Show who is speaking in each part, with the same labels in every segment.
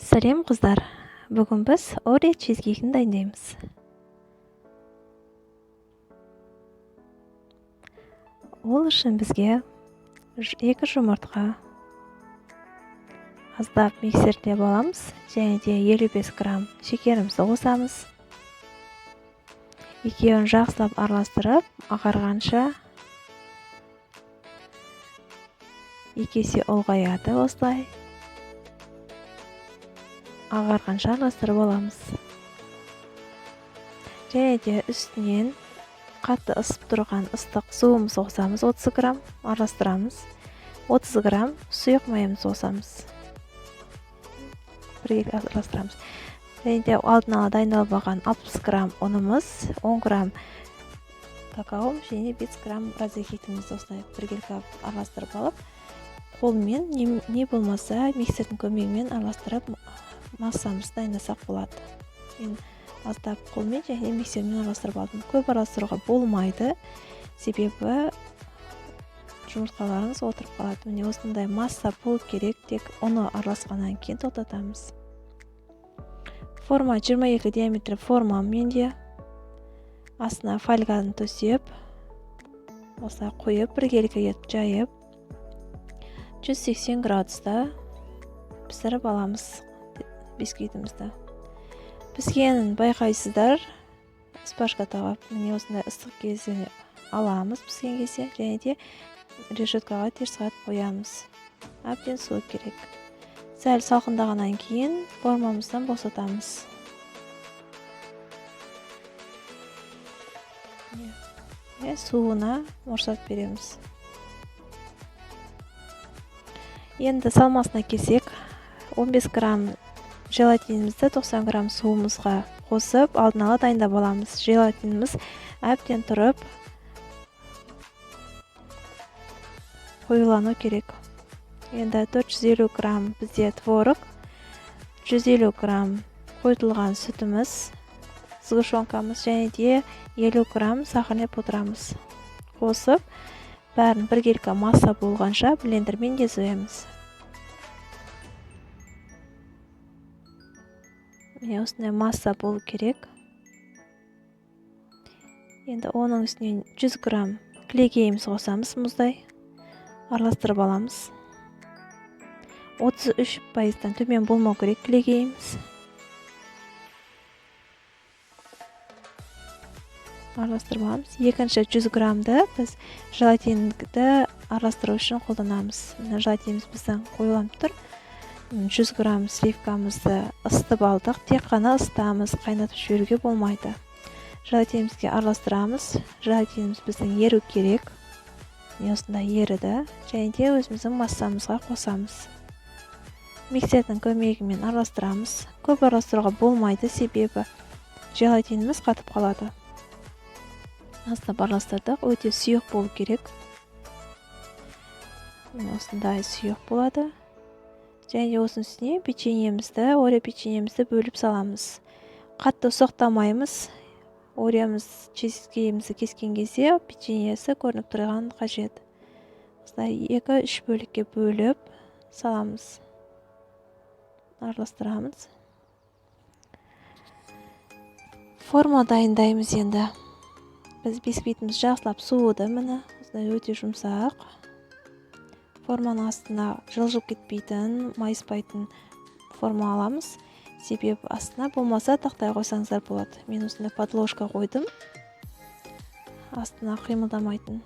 Speaker 1: Сәлем, қыздар! Бүгін біз Орео чизкейкін дайындаймыз. Ол үшін бізге 2 жұмыртқа, аздап миксерлеп аламыз және де 55 грамм шекерімізді қосамыз. Екеуін жақсылап араластырып, ағарғанша, 2 есе ұлғаяды осылай. Ағарғанша араластырып аламыз. Және де үстінен қатты ысып тұрған ыстық суымызды қосамыз, 30 грамм араластырамыз. 30 грамм сұйық майымызды қосамыз. Бірге араластырамыз. Және де алдын ала дайындалып алған 60 грамм ұнымыз, 10 грамм какао және 5 грамм разрыхлителімізді осылай біргелкі араластырып алып, қолмен не болмаса миксердің көмегімен араластырып массамызды дайындасақ болады. Мен аздап қолмен және миксермен араластырып алдым. Көп араластыруға болмайды, себебі жұмыртқаларыңыз отырып қалады. Міне осындай масса болу керек, тек ұны араласқаннан кейін тоқтатамыз. Форма 22 диаметрлі форма менде. Астына фольганы төсеп, осылай қойып, біркелкі етіп жайып, 180 градуста пісіріп аламыз бисквитімізді. Піскенін байқайсыздар, шпажка тағып, міне осындай ыстық кезде аламыз піскен кезде, және де решеткаға теріс қаратып қоямыз. Әбден суы керек. Сәл салқындағаннан кейін формамыздан босатамыз. Суына мұрсат береміз. Енді салмасына келсек, 15 грамм желатинімізді 90 грамм суымызға қосып, алдын ала дайындап аламыз. Желатиніміз әбден тұрып қоюлану керек. Енді 450 грамм бізде творог, 150 грамм қойытылған сүтіміз, сгущенкамыз және де 50 грамм сахарный пудрамыз қосып, бәрін біркелкі масса болғанша блендермен еземіз. Міне осындай масса болу керек. Енді оның үстінен 100 грамм кілегейіміз қосамыз, мұздай араластырып аламыз. 33 пайыздан төмен болмау керек кілегейіміз. Араластырып аламыз. Екінші 100 граммды біз желатинді араластыру үшін қолданамыз. Мына желатиніміз біздің қоюланып тұр. 100 грамм сливкамызды ысытып алдық. Тек қана ысытамыз, қайнатып жіберуге болмайды. Желатинімізге араластырамыз. Желатиніміз біздің еру керек. Міне осындай еріді. Және де өзіміздің массамызға қосамыз. Миксердің көмегімен араластырамыз. Көп араластыруға болмайды, себебі желатиніміз қатып қалады. Аздап араластырдық. Өте сұйық болу керек. Міне осындай сұйық болады. Және де осының үстіне печеньемізді, Орео печеньемізді бөліп саламыз. Қатты ұсақтамаймыз. Ореомыз, чизкейкімізді кескен кезде печеньесі көрініп тұрған қажет. Осылай екі-үш бөлікке бөліп саламыз. Араластырамыз. Форма дайындаймыз енді. Біз бисквитіміз жақсылап суыды, міне, осындай өте жұмсақ. Форманың астына жылжып кетпейтін, майыспайтын форма аламыз. Себебі астына болмаса тақтай қойсаңыздар болады. Мен осындай подложка қойдым. Астына қимылдамайтын.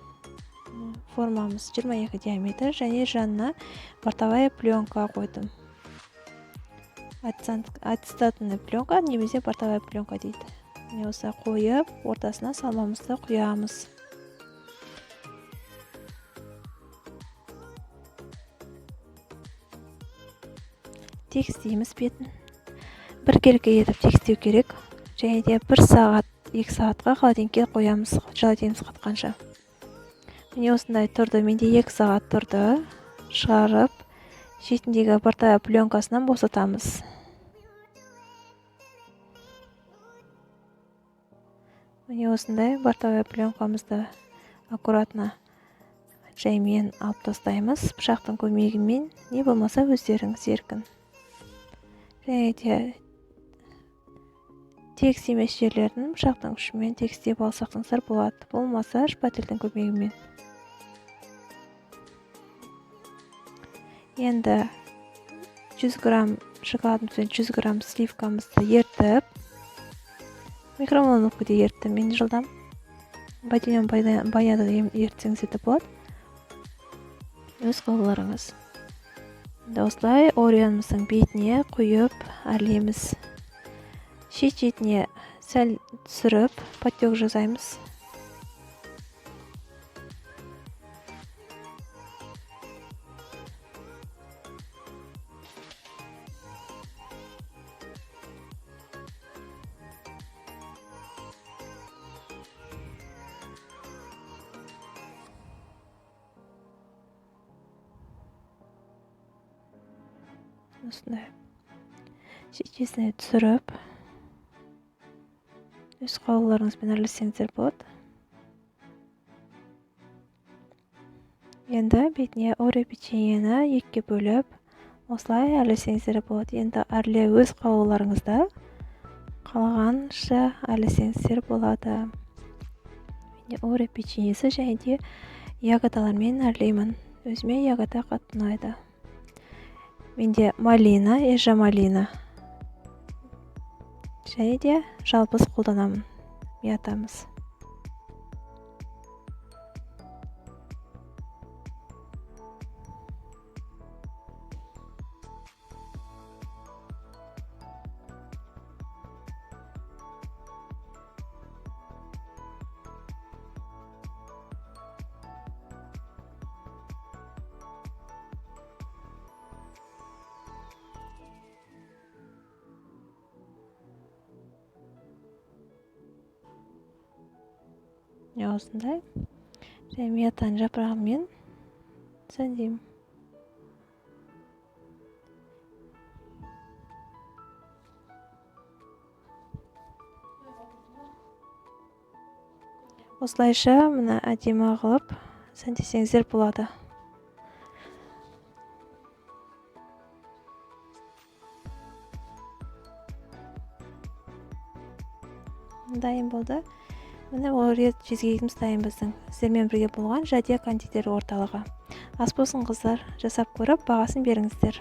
Speaker 1: Формамыз 22 диаметр және жанына бортовая пленка қойдым. Аттестатный пленка немесе бортовая пленка дейді. Міне осылай қойып, ортасына салмамызды құямыз. Тегістейміз бетін. Біркелкі етіп тегістеу керек. Және де 1 сағат, 2 сағатқа холодильникке қоямыз, желатиніміз қатқанша. Міне осындай тұрды. Менде 2 сағат тұрды. Шығарып, шетіндегі бортовая пленкасынан босатамыз. Міне осындай бортовая пленкамызды аккуратно жаймен алып тастаймыз. Пышақтың көмегімен, не болмаса өздеріңіз еркін. Және де тегіс емес жерлерін пышақтың ұшымен тегістеп алсаңыздар болады. Болмаса шпательдің көмегімен. Енді 100 грамм шоколадымыз бен 100 грамм сливкамызды ертіп, микроволновкада ерттім мен жылдам. Баняда ертсеңіздер де болады. Өз қалауларыңыз. Енді осылай Ореомыздың бетіне құйып әрлейміз. Шет-шетіне сәл түсіріп, подтек жасаймыз. Осындай шешесіне түсіріп, өз қалауларыңызбен әрлесеңіздер болады. Енді бетіне Орео печеньені екіге бөліп, осылай әрлесеңіздер болады. Енді әрлеу өз қалауларыңызда, қалағанша әрлесеңіздер болады. Менде Орео печеньесі және де ягодалармен әрлеймін. Өзіме ягода қатты ұнайды. Менде малина, ежа малина және де жалбыз қолданамын, миятамыз. Осындай және миятаның жапырағымен сәндеймін. Осылайша мына әдемі қылып сәндесеңіздер болады. Дайын болды. Міне Орео чизкейкіміз дайын біздің. Сіздермен бірге болған Жадия кондитер орталығы. Ас болсын қыздар, жасап көріп бағасын беріңіздер.